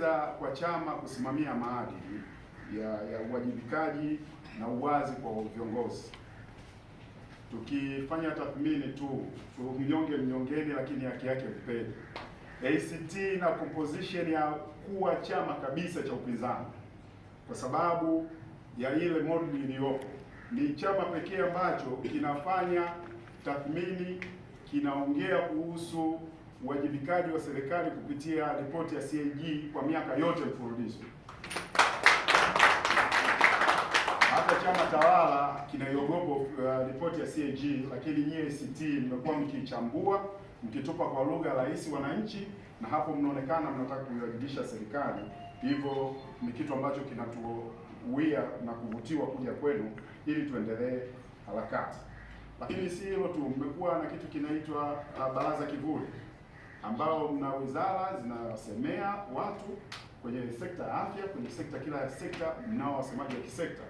Kuendeleza kwa chama kusimamia maadili ya uwajibikaji na uwazi kwa viongozi. Tukifanya tathmini tu, mnyonge mnyongeni, lakini haki yake mpeni. ACT na composition ya kuwa chama kabisa cha upinzani, kwa sababu ya ile model iliyopo, ni chama pekee ambacho kinafanya tathmini, kinaongea kuhusu uwajibikaji wa serikali kupitia ripoti ya CAG kwa miaka yote mfululizo. Hata chama tawala kinaiogopa ripoti ya CAG, lakini nyie ACT mmekuwa mkichambua, mkitupa kwa lugha rahisi wananchi, na hapo mnaonekana mnataka kuiwajibisha serikali. Hivyo ni kitu ambacho kinatuwia na kuvutiwa kuja kwenu ili tuendelee harakati. Lakini si hilo tu, mmekuwa na kitu kinaitwa baraza kivuli ambao mna wizara zinawasemea watu kwenye sekta ya afya, kwenye sekta, kila sekta mnao wasemaji wa kisekta,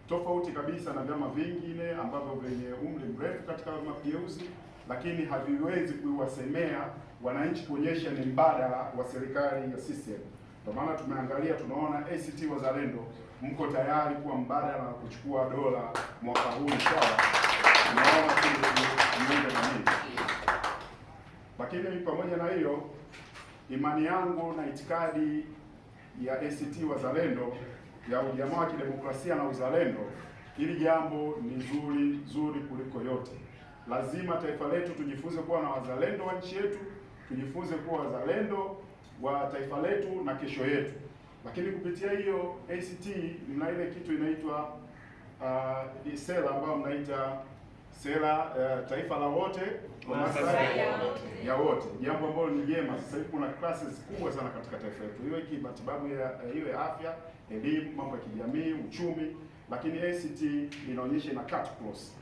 tofauti kabisa na vyama vingine ambavyo vyenye umri mrefu katika mageuzi, lakini haviwezi kuiwasemea wananchi kuonyesha ni mbadala wa serikali ya CCM. Kwa maana tumeangalia, tunaona ACT Wazalendo mko tayari kuwa mbadala wa kuchukua dola mwaka huu inshallah. Tunaona tujiunge na nyinyi. Lakini pamoja na hiyo, imani yangu na itikadi ya ACT Wazalendo ya ujamaa wa kidemokrasia na uzalendo, hili jambo ni zuri zuri kuliko yote. Lazima taifa letu tujifunze kuwa na wazalendo wa nchi yetu, tujifunze kuwa wazalendo wa taifa letu na kesho yetu. Lakini kupitia hiyo ACT mna ile kitu inaitwa sera ambayo mnaita sera taifa la wote kwa maslahi ya wote, jambo ambalo ni jema. Sasa hivi kuna classes kubwa sana katika taifa letu, iwe kimatibabu, iwe afya, elimu, mambo ya kijamii, uchumi, lakini ACT inaonyesha ina cut cross.